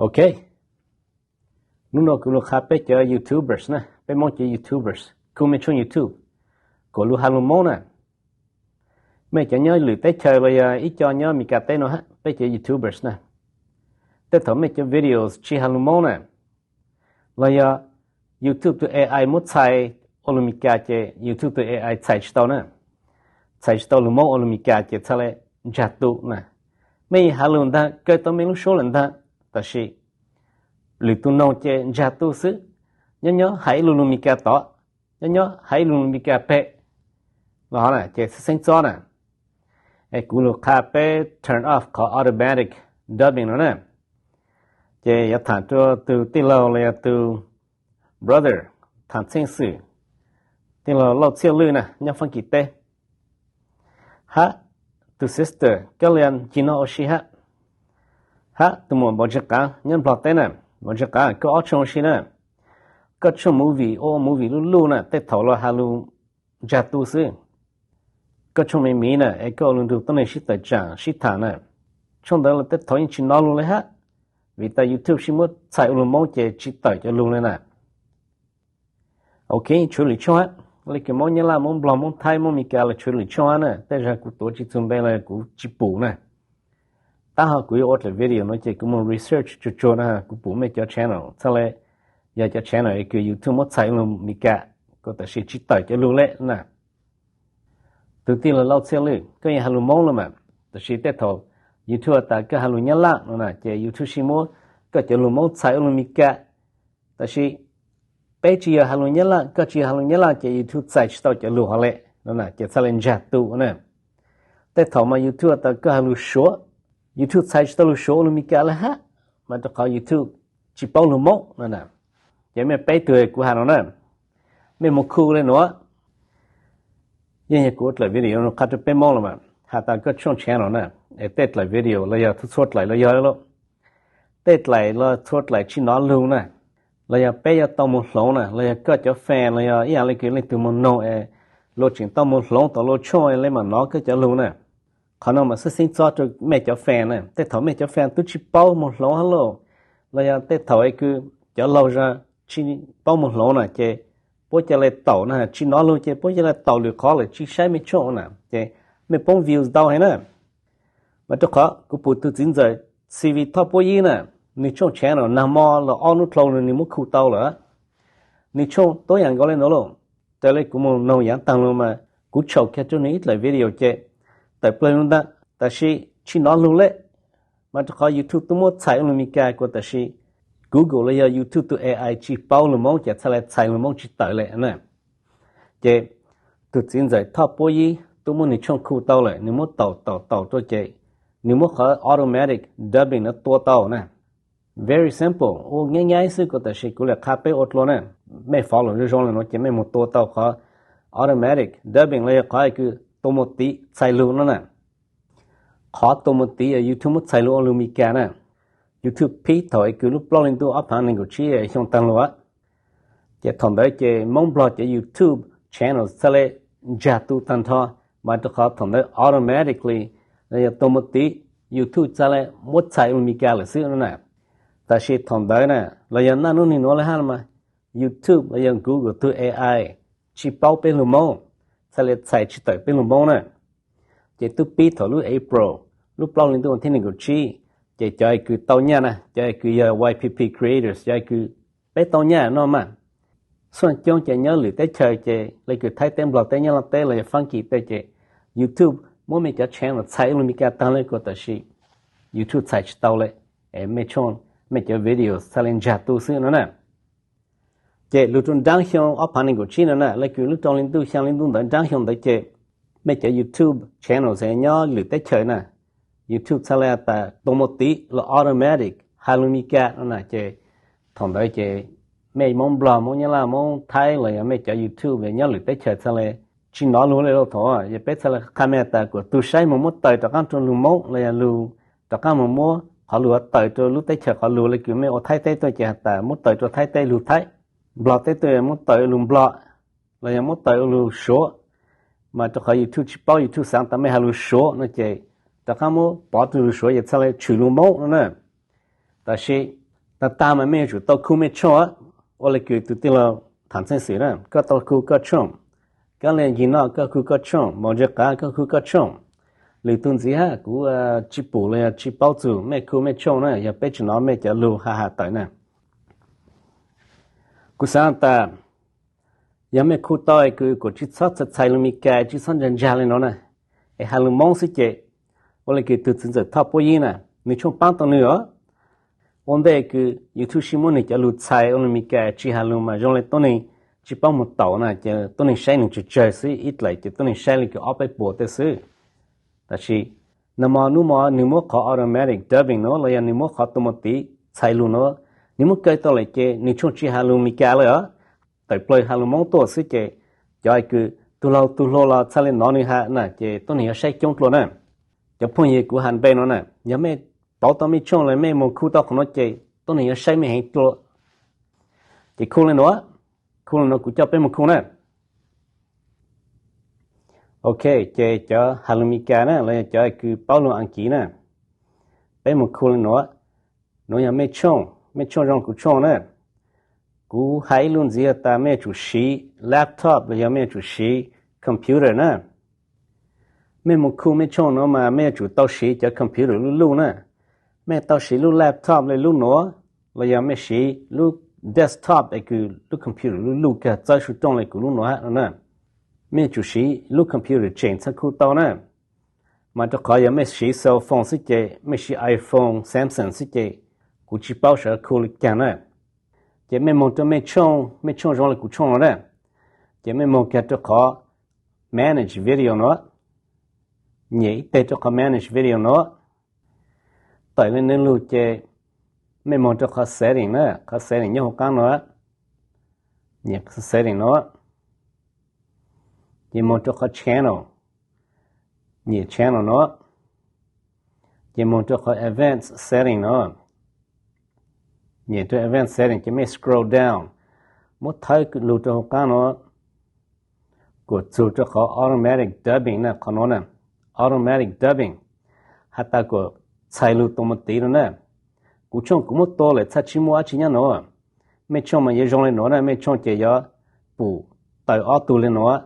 Ok, hnub no kuv lug qha peb cov YouTubers na, peb Moob cov YouTubers, kuv mej tshooj YouTube, kuas lug has lug Moob na. Mej cov nyob lwm teb chaws los yog ib co nyob Meskas teb no hab, peb cov YouTubers na, tej thaum mej cov videos tsi has lug Moob na, los yog YouTube tus A I muab txhais ua lug Meskas ces YouTube tus A I txhais tsi tau na, txhais tsi tau lug Moob ua lug Meskas ces txhaj le ntsag tu na. Mej has lug ntag, kaw tau mej lub suab lawm ntag, tab sis lwm tus noog ces ntsag tu xwb, nyob nyob hais ib lug lug Meskas tod, nyob nyob hais ib lug lug Meskas pem, los hov na ces xeeb txob na. Es kuv lug qha peb turn off qhov automatic dubbing no na. Ces yuav tham rua tug tij laug los yog tug brother, tham txheej xwm, tij laug Lauj Txhiaj Lwj na, nyob Faab Kis teb, hab tug sister Kab Lia Ci Noj Ua Si hab, hab tug muam Npaum Ntse Qaav nyob Nplog teb na. Npaum Ntse Qaav, koj ob tshooj ua si na, koj tshooj movie ua movie luj luj na, tej thaum los has lug ntsag tu xwb. Koj tshooj me miv na es koj ua lug nrug tuab neeg sib tawm tsaam sib tham na, tshooj ntawd los tej thaum yeej tsi nov lug le hab, vim tas YouTube sib muab txhais ua lug Moob ces tsi tawm cov lug le na. Ok, tshuav lwm tshooj hab, le kws Moob Nyab Laj, Moob Nplog, Moob Thaib, Moob Meskas los tshuav lwm tshooj hab na, tej zag kuv tuav tsi txug npe los kuv tsi pum na. Tab ho kuv yuav ua dlaim video no ces kuv moog research tsuag tsuag na, kuv pum mej cov channel txhaj le yog cov channel kws YouTube muab txhais lug Meskas, kuas tab sis tsi tawm cov lug le na. Tug tij laug Lauj Txhiaj Lwj, koj yeej has lug Moob los mas, tab sis tej thaum YouTube has tas koj has lug Nyab Laj no na ces YouTube sib muab koj cov lug Moob txhais ua lug Meskas. Tab sis peb tsi yog has lug Nyab Laj, koj tsi yog has lug Nyab Laj ces YouTube txhais tsi tau cov lug hov le no na, ces txhaj le ntsag tu na. Tej thaum mas YouTube has tas koj has lug Suav, YouTube txhais tsi tau lug Suav ua lug Meskas le hab, mas rua qhov YouTube tsi paub lug Moob no na. Ces mej peb tug kuv has no na, mej moog khu le nuav. Yeej yog kuv ua dlaim video no qha rua peb Moob los mas, has tas koj tshooj channel na, es tej dlaim video los yog txhua dlaim los yog lawm, tej dlaim los txhua dlaim tsi nov lug na, los yog peb yuav tau moog hloov na, los yog koj cov fan los yog ib yaam le kws leej twg moog noog es luas tseem tau moog hloov tom luas tshooj le maam nov koj cov lug na. Qhov no mas xwb xeeb txob rua mej cov fan na, tej thaum mej cov fan tub tsi paub moog hloov hab lauj, los yog tej thaum es kws cov laug zag tsi paub moog hloov na ces puab ca le taum na, tsi nov lug ces puab ca le taum lwm qhov lawm tsi saib mej tshooj na ces mej poob views ntau heev na. Mas rua qhov kuv pum tug txiv ntxawm C V Thoj Puab Yib na, nwg tshooj channel naag mo los ob nub dlhau nwg muab khu tau lawm. Nwg tshooj tuab yaam nkaus le nuav lauj. Raws le kuv moog noog yaav taag lug mas kuv tshaum kag rua nwg ib dlaim video ces tawm plawg lug ntaag, tab sis tsi nov lug le. Mas rua qhov YouTube tub muab txhais ua lug Meskas kuas tab sis Google los yog YouTube tug A I tsi paub lug Moob ces txhaj le txhais lug Moob tsi tawm le na. Ces tug txiv ntxawm Thoj Puab Yib tub muab nwg tshooj khu tau lawm, nwg muab taum taum taum rua ces nwg muab qhov automatic dubbing nuav tua tau na. Very simple, ua nyab nyab xwb kuas tab sis kuv le qha peb ua dlua na. Mej follow zoo zoo le nuav ces mej moog tua tau qhov automatic dubbing los yog qhov kws tua muag tiv txhais lug no na. Qhov tua muag tiv yog YouTube muab txhais lug ua lug Meskas na. YouTube pib thaum es kws lub plaub hli ntuj ob phaav neeg nkaum tsib xyoo taag lug. Ces thaum ntawd ces Moob Nplog cov YouTube channel txhaj le ntsag tu taag nrho, mas rua qhov thaum ntawd automatically los yog tua muag tiv, YouTube txhaj le muab txhais lug Meskas lawm xwb no na. Tab sis thaum ntawd na, los yog naj nub nwg nuav le hab mas YouTube los yog Google tug A I tsi paub peb lug Moob, txhaj le txhais tsi tawm peb lug Moob na. Ces tub pib thaum lub April, lub plaub hli ntuj vas thib neeg nkaum tsib, ces cov es kws tau nyaj na, cov es kws yog Y P P creators, cov es kws peb tau nyaj no mas, xuaj coob ces nyob lwm teb chaws ces le kws Thaib teb, Nplog teb, Nyab Laj teb los yog Faab Kis teb ces YouTube muab mej cov channel txhais ua lug Meskas taag le kuas tab sis YouTube txhais tsi tau le, es mej tshooj, mej cov videos txhaj le ntsag tu xwb no na. Ces lug rua nraab xyoo ob phaav neeg nkaum tsib no na, le kws lub rau hli ntuj xyaa hli ntuj ntawd nraab xyoo ntawd ces mej cov YouTube channel es nyob lwm teb chaws na, YouTube txhaj le has tas tua muag tiv los automatic has lug Meskas no na. Ces thaum ntawd ces mej Moob Nplog, Moob Nyab Laj, Moob Thaib los yog mej cov YouTube nyob lwm teb chaws txhaj le tsi nov lug le lauj. Thaum yog peb txhaj le qha mej has tas kuas tug saib moog muab taws rov qaab rua lug Moob los yog lug rov qaab moog muab qhov lug tawm rua lub teb chaws qhov lug, le kws mej ua Thaib teb tuaj ces has tas muab taws rua Thaib teb lug Thaib, Nplog teb tuaj muab taws lug Nplog, los yog muab taws lug Suav. Mas rua qhov YouTube tsi paub, YouTube xaav tas mej has lug Suav no ces rov qaab muab pov rua lug Suav ces txhaj le tshwm lug Moob no na. Tab sis Tag tag mas mej yuav tsum tau khu mej tshooj. Ua le kws tus tij laug tham txheej xwm na, koj tau khu koj tshooj. Kab li yig noj koj khu koj tshooj, maum ntsis qav koj khu koj tshooj. Lwm tug ntxiv hab kuv tsi pum los yog tsi paub txug, mej khu mej tshooj na, yog peb tsi nov mej cov lug ha ha tawm na. Kuv xaav tas yog mej khu tau es kws kuas tsi txhob txhais txhais lug Mis Kas, tsi txhob ntsag ntsag le nuav na, es has lug Moob xwb ces, ua le kws tug txiv ntxawm Thoj Puab Yib na, nwg tshooj paab tau nwg os. Ua ntej kws YouTube sib muab nwg cov lug txhais ua lug Mis Kas tsi has lug mas zoo le tuab neeg tsi paub moog taus na, ces tuab neeg saib nwg tsawg tsawg xwb, ib dlaim ces tuab neeg saib le kws ob peb puas tej xwb. Tab sis nag mo nub mo nwg muab qhov automatic dubbing nuav los yog nwg muab qhov tus mus tiv txhais lug nuav, nwg muab kaw tau lawm ces nwg tshooj tsi has lug Mis Kas lawm os, tawm plaws has lug Moob tuaj xwb ces cov kws tug laug tug hluas los txhaj le nov nwg has na ces tuab neeg yuav saib coob dlua na. Cov phooj ywg kuv has npe nuav na, yog mej pauv tau mej tshooj los mej moog khu tau qhov nuav ces tuab neeg yuav saib mej heev dlua. Ces khu le nuav, khu le nuav kuv coj peb moog khu na. Ok, ces cov has lug Mis Kas na los yog cov kws paub lug Askiv na, peb moog khu le nuav. Nuav yog mej tshooj, mej tshooj zoo kuv tshooj na. Kuv has ib lus ntxiv tas mej yuav tsum siv laptop los yog mej yuav tsum siv computer na. Mej moog khu mej tshooj nuav mas mej yuav tsum tau siv cov computer luj luj na. Mej tau siv lub laptop le lub nuav, los yog mej siv lub desktop es kws lub computer luj luj kag txawb su rooj le kuv lub nuav hab no na. Mej yuav tsum siv lub computer tseem txhaj khu tau na. Mas rau qhov yog mej siv cell phone xwb ces, mej siv iPhone, Samsung xwb ces, kuv tsi paub sawv khu le caag na. Ces mej moog rau mej tshooj, mej tshooj zoo le kuv tshooj no na. Ces mej moog kag rau qhov manage video nuav. Nyem ib teg rau qhov manage video nuav. Tawm le nwg lug ces mej moog rau qhov setting na, qhov setting nyob huv qaab nuav. Nyem setting nuav. Ces moog rau qhov channel, nyem channel nuav. Ces moog rau qhov advanced setting nuav. Nyem rau advanced setting ces mej scroll down, muab thawb lug rau huv qaab nuav, kuas txug rau qhov automatic dubbing na, qhov nuav na, automatic dubbing, has tas kuas txhais lug tus mus tiv nuav na. Kuv tshooj kuv muab tua lawm txhaj tsi muaj dlaab tsi nyob nuav. Mej tshooj mas yuav zoo le nuav na, mej tshooj ces yuav pum tawm ob tug le nuav,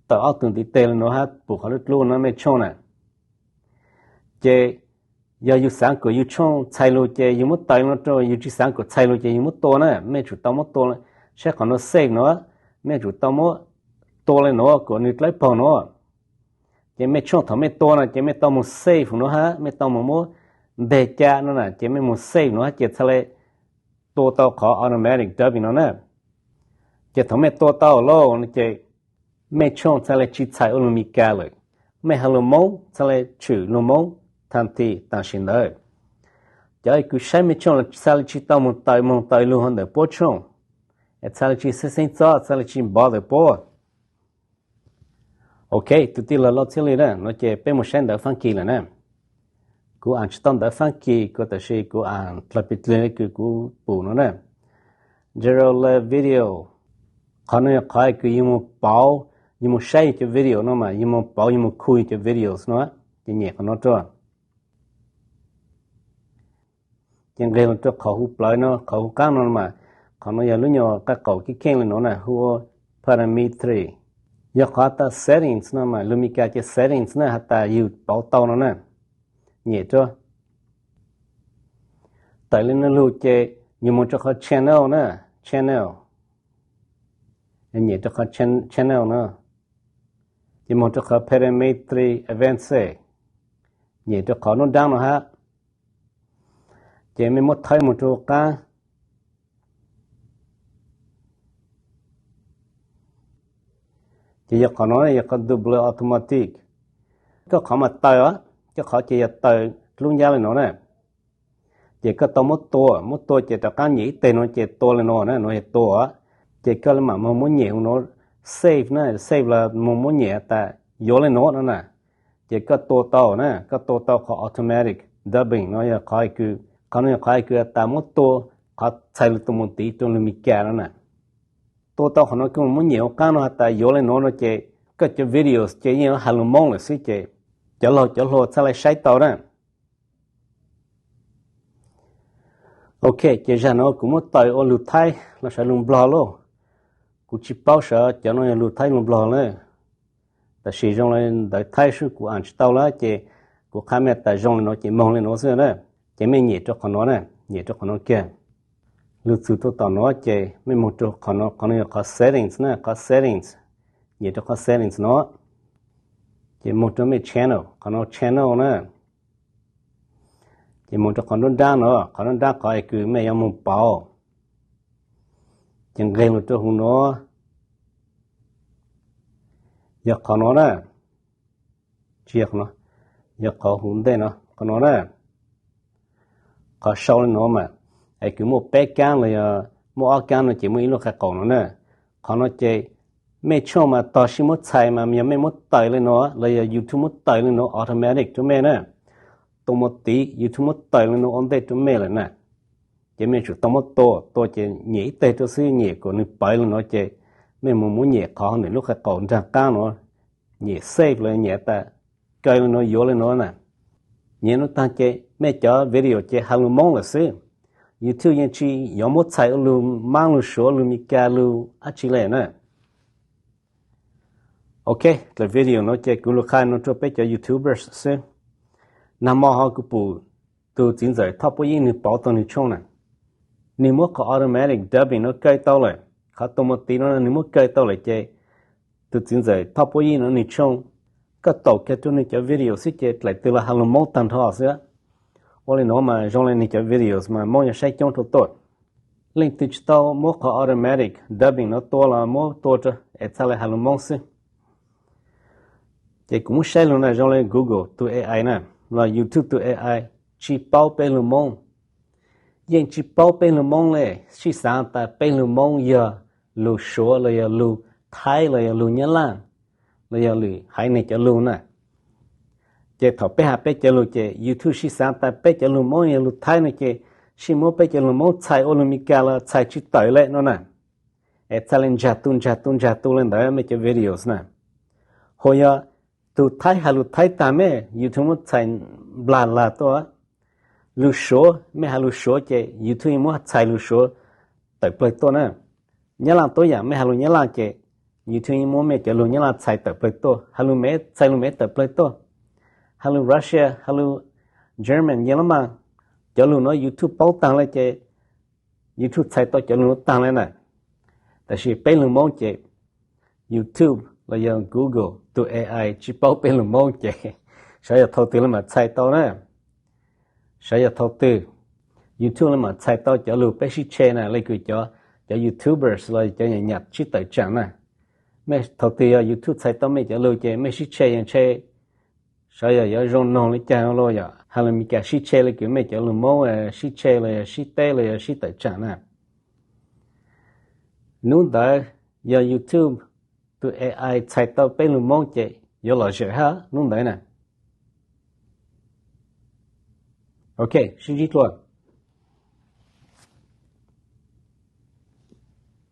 tawm ob tug ntiv teg le nuav hab pum qhov lub dlub no mej tshooj na. Ces yog yug xaav kuas yug tshooj txhais lug ces yug muab taws no rau, yug tsi xaav kuas txhais lug ces yug muab tua na, mej tsum tau muab tua. Saib qhov nuav save nuav, mej tsum tau muab tua le nuav kuas nwg dlawb paug nuav. Ces mej tshooj thaum mej tua no ces mej tau moog save nuav hab mej tau moog muab nteg ca no na, ces mej moog save nuav hab ces txhaj le tua tau qhov automatic dubbing no na. Ces thaum mej tua tau lauj no ces mej tshooj txhaj le tsi txhais ua lug Mis Kas lawm, mej has lug Moob txhaj le tshwm lug Moob tag nrho tam sim ntawd. Cov kws saib mej tshooj txhaj le tsi tau moog taws moog taws lug hauv ntawm puab tshooj, es txhaj le tsi xeeb xeeb txob, txhaj le tsi bother puab. Ok, tus tij laug Lauj Txhiaj Lis na, no ces peb moog saib ntawv Faab Kis lawm na. Kuv aam tsi tau ntawv Faab Kis kuv, tab sis kuv aam dlawg pes dlawg kws kuv pum no na. General le video, qhov no yog qhov kws yug moog pauv, yug moog saib yug cov video no mas yug moog pauv yug moog khu yug cov videos no, ces nyem qhov no rua. Ces nqeg lug rua qhov huv plawv no, qhov huv qaab no mas, qhov no yog lub nyuag qab qaum keej keej le nuav na, hu ua parametry. Yog qhov has tas settings no mas lug Mis Kas ces settings na, has tas yug pauv tau no na. Nyem rua. Tawm le nuav lug ces yug moog rua qhov channel na, channel. Nyem rua qhov channel no. Ces moog rua qhov parametry advanced. Nyem rua qhov nub daab no hab. Ces mej muab thawb moog rua huv qaab. Ces yog qhov no yog qhov double automatic. Koj qhov mas taws os, koj qhov ces yog taws dlub ncab le nuav na. Ces koj tau muab tua, muab tua ces rov qaab nyem ib teg nuav ces tua le nuav na, nuav yog tua. Ces koj le mam moog muab nyem huv nuav save na, save los moog muab nyem tas yuav le nuav no na. Ces koj tua tau na, koj tua tau qhov automatic dubbing no yog qhov, qhov no yog qhov kws tas muab tua, qhov txhais lug tus mus tiv rua lug Mis Kas no na. Tua tau qhov no koj muab nyem huv qaab no has tas yuav le nuav no ces koj cov videos ces yeej has lug Moob lawm xwb ces cov laug cov hluas txhaj le saib tau na. Ok, ces zag no kuv muab tawm ua lug Thaib los sawv lug Nplog lauj. Kuv tsis paub sawv cov no yog lug Thaib lug Nplog na. Tab sis zoo li ntawv Thaib xwb kuv am tsis tau lawm ces kuv qha mej tas zoo li no ces moog li no xwb na. Ces mej nyem rau qhov no na, nyem rau qhov no kiag. Lug txug tuaj tom no ces mej moog rau qhov no, qhov no yog qhov settings na, qhov settings. Nyem rau qhov settings no. Ces moog rau mej channel, qhov no channel na. Ces moog rau qhov nruab nraab no, qhov nruab nraab qhov es kws mej yuav moog pauv. Ces nqeg lug rau huv no, yog qhov no na. Tsis yog qhov no, yog qhov huv ntej no, qhov no na. Qhov sau li no mas es kws muaj peb kaab los yog muaj ob kaab no ces muaj ib lub qhov qaum no na. Qhov no ces mej tshooj mas tog sib muab txhais mas yog mej muab tawm li no los yog YouTube muab tawm li no automatic rau mej na. Tua muaj tiv YouTube muab tawm li no ua ntej rau mej lawm na. Ces mej tsum tau muab tua, tua ces nyem ib teg rau xwb, nyem kom nwg pawv li no ces mej moog muab nyem qhov nwg lub qhov qaum nraag qaab no, nyem save los nyem tas kaw li no yuav li no na. Nyem no taag ces mej cov video ces has lug Moob lawm xwb. YouTube yeej tsis yuav muab txhais ua lug Maab lug Suav lug Mis Kas lug dab tsi le na. Ok, dlaim video no ces kuv lug qha no rau peb cov YouTubers xwb. Nag mo ho kuv pum tug txiv ntxawm Thoj Puab Yij nwg pauv tau nwg tshooj na. Nwg muab qhov automatic dubbing no kaw tau lawm, qhov tua muaj tiv no nwg muab kaw tau lawm ces tug txiv ntxawm Thoj Puab Yij no nwg tshooj, koj taum kag rua nwg cov video xwb ces dlaim twg los has lug Moob taag nrho xwb. Ua li no mas zoo li nwg cov videos mas Moob yuav saib coob rua tuaj. Leej twg tsis tau muab qhov automatic dubbing no tua los muab tua rua es txhaj le has lug Moob xwb. Ces kuv muab saib lug na, zoo li Google tug A I na, los YouTube tug A I tsis paub peb lug Moob. Yeej tsis paub peb lug Moob le, sib xaav tas peb lug Moob yog lug Suav los yog lug Thaib los yog lug Nyab Laj los yog lwm haiv neeg cov lug na. Ces thaum peb has peb cov lug ces YouTube sib xaav tas peb cov lug Moob yog lug Thaib no ces sib muab peb cov lug Moob txhais ua lug Mis Kas los txhais tsis tawm le no na. Es txhaj le ntsag tu ntsag tu ntsag tu le ntawd mej cov videos na. Hos yog tug Thaib has lug Thaib taag mej YouTube muab txhais nplag lag tuaj. Lug Suav mej has lug Suav ces YouTube yeej muab txhais lug Suav tawm plawg tuaj na. Nyab Laj tuab yaam mej has lug Nyab Laj ces YouTube yeej muab mej cov lug Nyab Laj txhais tawm plawg tuaj, has lug Mev txhais lug Mev tawm plawg tuaj. Has lug Russia, has lug German, Yeeb Lab Maaj, cov lug nuav YouTube paub taag le ces YouTube txhais tau cov lug nuav taag le na. Tab sis peb lug Moob ces YouTube los yog Google tug A I tsis paub peb lug Moob ces sav yog thaus twg le maam txhais tau na. Sav yog thaus twg YouTube le maam txhais tau cov lug peb sib tshe na, le kws cov, cov YouTubers los cov nyam nyam sib tawm tsaam na. Mej thaus twg yog YouTube txhais tau mej cov lug ces mej sib tshe yeej tshe, sav yog yuav zoo noog le caag los yog has lug Mis Kas sib tshe le kws mej cov lug Moob sib tshe los yog sib teb los yog sib tawm tsaam na. Nub ntawd yog YouTube tug A I txhais tau peb lug Moob ces yuav lom zem hab nub ntawd na. Ok, sib ntsib dlua.